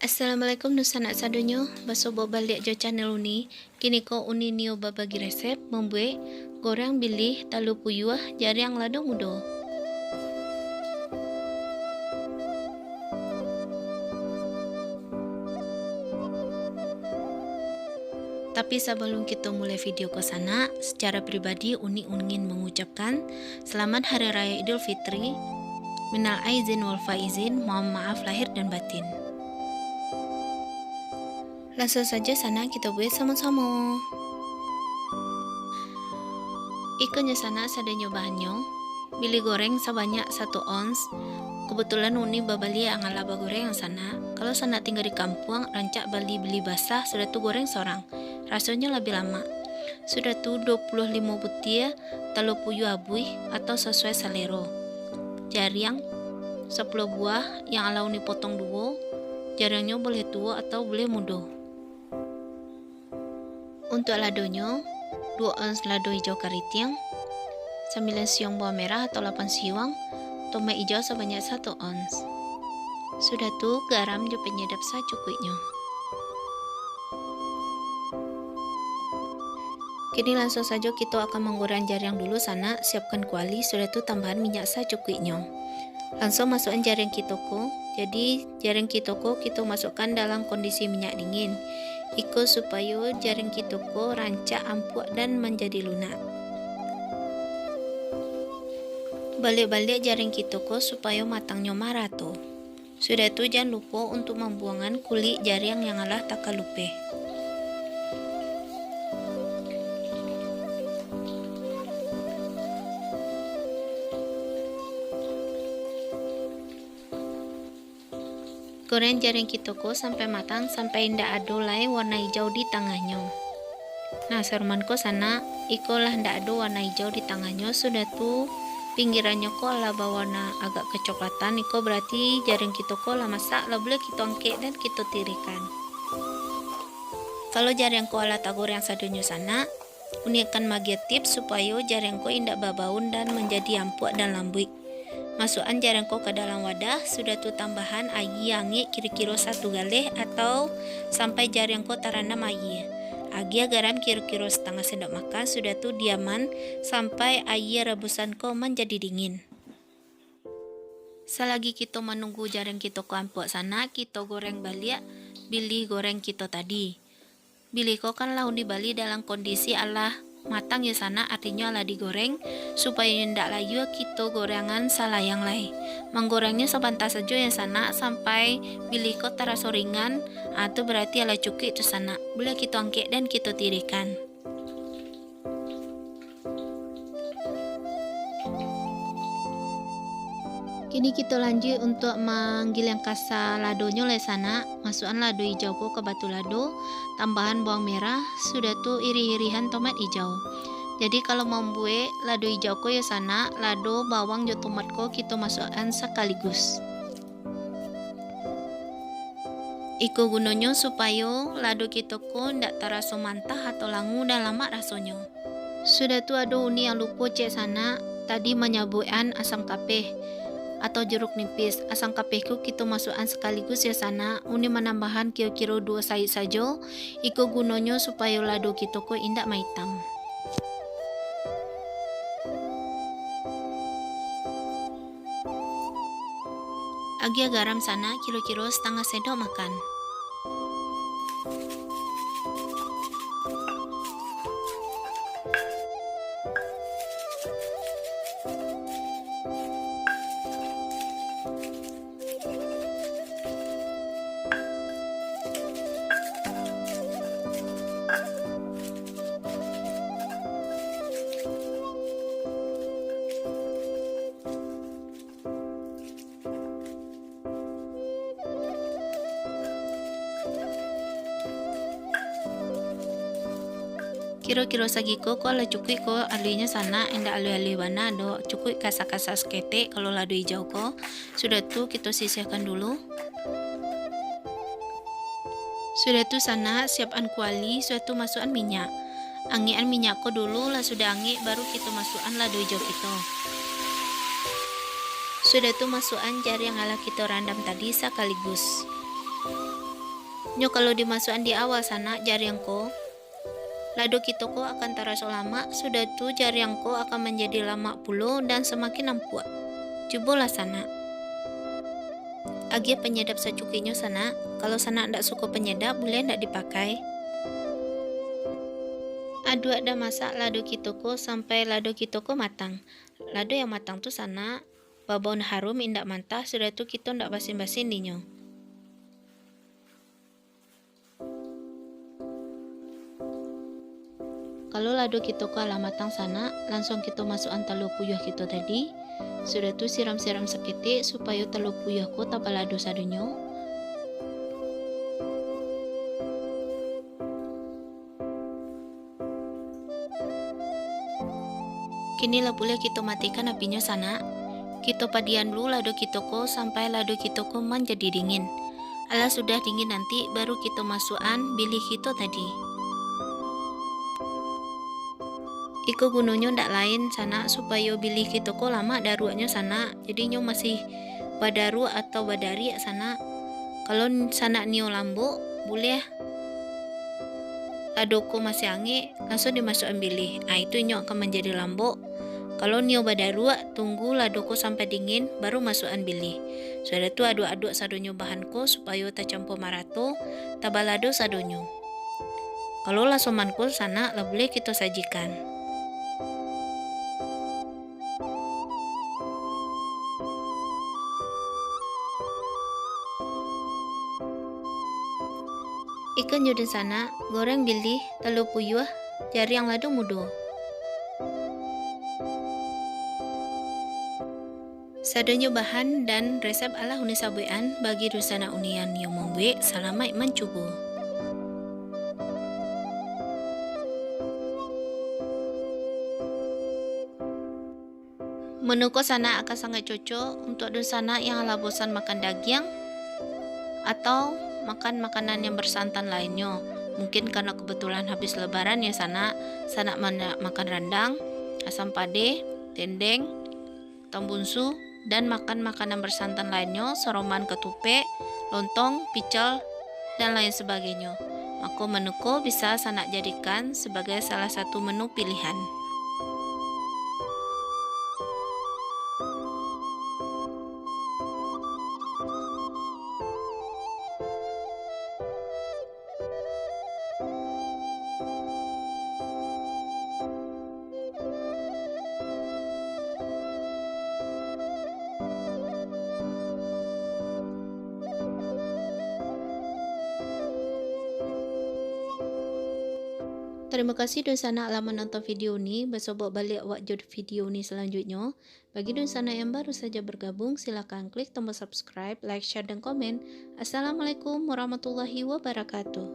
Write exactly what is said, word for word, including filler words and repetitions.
Assalamualaikum dunsanak sadonyo, basobok baliak jo channel Uni. Kini ko Uni nio babagi resep mambuek goreng bilih talua puyuah jariang lado mudo. Tapi sabalum kito mulai video ko sanak, secara pribadi Uni ingin mangucapkan Selamat Hari Raya Idul Fitri. Minal aizin wal faizin, mohon maaf lahir dan batin. Lansuang sajo sanak kito buek samo-samo. Iko nyo sanak sadonyo bahannyo, bilih goreng sabanyak satu ons. Kebetulan Uni babali yang alah bagoreng sanak. Kalau sanak tingga di kampuang, rancak bali bilih basah, sudah tu goreng sorang. Rasonyo labiah lamak. Sudah tu duo puluah limo butia talua puyuah abuih atau sasuai salero. Jariang sapuluah buah yang alah Uni potong duo, jariangnyo buliah tuo atau buliah mudo. Untuak ladonyo, duo ons lado ijau karitiang, sambilan siuang bawang merah atau lapan siuang, tomat ijau sabanyak satu ons. Sudah tu, garam jo panyadap sacukuiknyo. Kini lansuang sajo kito akan manggoreng jariang dulu sanak, siapkan kuali, sudah tu tambahan minyak sacukuiknyo. Lansuang masuakan jariang kito ko. Jadi, jariang kito ko kito masuakkan dalam kondisi minyak dingin. Iko supayo jariang kito ko rancak ampuak dan manjadi lunak. Baliak-baliak jariang kito ko supayo matangnyo marato. Sudah tu, jan lupo untuk mambuangan kulik jariang yang alah takalupeh. Goreng jariang kito ko sampai matang, sampai indak ado lai warna ijau di tangahnyo. Nah, saruman ko sanak, iko lah ndak ado warna ijau di tangahnyo, sudah tu pinggirannyo ko lah bawarna agak kecoklatan, iko berarti jariang kito ko lah masak, lah buliah kito angkek dan kito tirihkan. Kalau jariang ko alah tagoreng sadonyo sanak, Uni akan magiah tips supayo jariang ko indak babaun dan manjadi ampuak dan lambuik. Masuakan jariang ko ka dalam wadah, sudah tu tambahan aia angek kiro-kiro satu galeh atau sampai jariang ko tarandam aia. Agiah garam kiro-kiro satangah sendok makan, sudah tu diaman sampai aia rabusan ko manjadi dingin. Salagi kito manunggu jariang kito ko ampuak sanak, kito goreng baliak bilih goreng kito tadi. Bilih ko kan lah Uni bali dalam kondisi alah matang yo sanak, artinyo alah digoreng, supayo indak layua kito gorengan salayang lai. Manggorengnyo sabanta sajo yo sanak, sampai bilih ko taraso ringan, ah, tu berarti alah cukuik tu sanak. Buliah kito angkek dan kito tirihkan. Kini kito lanjuik untuak manggiliang kasa ladonyo lai sanak. Masuakan lado ijau ko ka batu lado, tambahan bawang merah, sudah tu irih-irihan tomat ijau. Jadi kalau mambuek lado ijau ko yo sanak, lado, bawang jo tomat ko kito masuakan sakaligus. Iko gunonyo supayo lado kito ko ndak taraso mantah atau langu dan lamak rasonyo. Sudah tu ado Uni yang lupo cek sanak, tadi manyabuikan asam kapeh atau jeruk nipis. Asam kapeh ko kito masuakan sakaligus yo sanak, Uni manambahan kiro-kiro duo saik sajo, iko gunonyo supayo lado kito ko indak maitam. Agiah garam sanak kiro-kiro satangah sendok makan. Kiro-kiro sagiko ko lah cukuik ko aluihnyo sanak, indak aluih-aluih bana doh, cukuik kasa-kasa saketek kalau lado ijau ko. Sudah tu kito sisihkan dulu. Sudah tu sanak, siapkan kuali, sudah tu masuakan minyak. Angekan minyak ko dulu, lah sudah angek baru kito masuakan lado ijau kito. Sudah tu masuakan jariang alah kito randam tadi sakaligus. Nyo kalau dimasuak-an di awal sanak jariang ko, lado kito ko akan taraso lamak, sudah tu jariang ko akan manjadi lamak pulo dan samakin ampuak. Cubolah sanak. Agiah panyadap sacukuiknyo sanak, kalau sanak ndak suko panyadap, buliah ndak dipakai. Aduak dan masak lado kito ko sampai lado kito ko matang. Lado yang matang tu sanak, babaun harum indak mantah, sudah tu kito ndak basin-basin dinyo. Kalau lado kito ko alah matang sanak, lansuang kito masuak-an talua puyuah kito tadi. Sudah tu siram-siram saketek supayo talua puyuah ko tabalado sadonyo. Kini lah buliah kito matikan apinyo sanak. Kito padiakan dulu lado kito ko sampai lado kito ko manjadi dingin. Alah sudah dingin nanti, baru kito masuak-an bilih kito tadi. Iko gunonyo ndak lain sanak, supayo bilih kito ko lamak daruaknyo sanak, jadi nyo masih badaruak atau badariak sanak. Kalau sanak nio lambok, buliah lado ko masih angek, lansuang dimasuak-an bilih. Ah, itu inyo akan manjadi lambok. Kalau nio badaruak, tunggu lado ko sampai dingin, baru masuak-an bilih. Sudah tu aduak-aduak sadonyo bahan ko supayo tacampua marato, tabalado sadonyo. Kalau lah soman ko sanak, lah buliah kito sajikan. Ikan jo dunsanak, goreng bilih, talua puyuah, jariang lado mudo. Sadonyo bahan dan resep alah Uni sabuik-an. Bagi dunsanak Uni nan nio mambuek, salamaik mancubo. Menu ko sanak akan sangaik cocok untuak dunsanak yang alah bosan makan dagiang atau makan makanan yang bersantan lainnyo. Mungkin karano kebetulan habis lebaran yo sanak, sanak banyak makan randang, asam padeh, dendeng, tambunsu, dan makan makanan bersantan lainnyo, saroman katupek, lontong, pical, dan lain sabagainyo. Mako menu ko bisa sanak jadikan sabagai salah satu menu pilihan. Tarimo kasih dunsanak lah manonton video ni. Basobok baliak awak jo video ni salanjuiknyo. Bagi dunsanak yang baru saja bergabung, silakan klik tombol subscribe, like, share, dan komen. Assalamualaikum warahmatullahi wabarakatuh.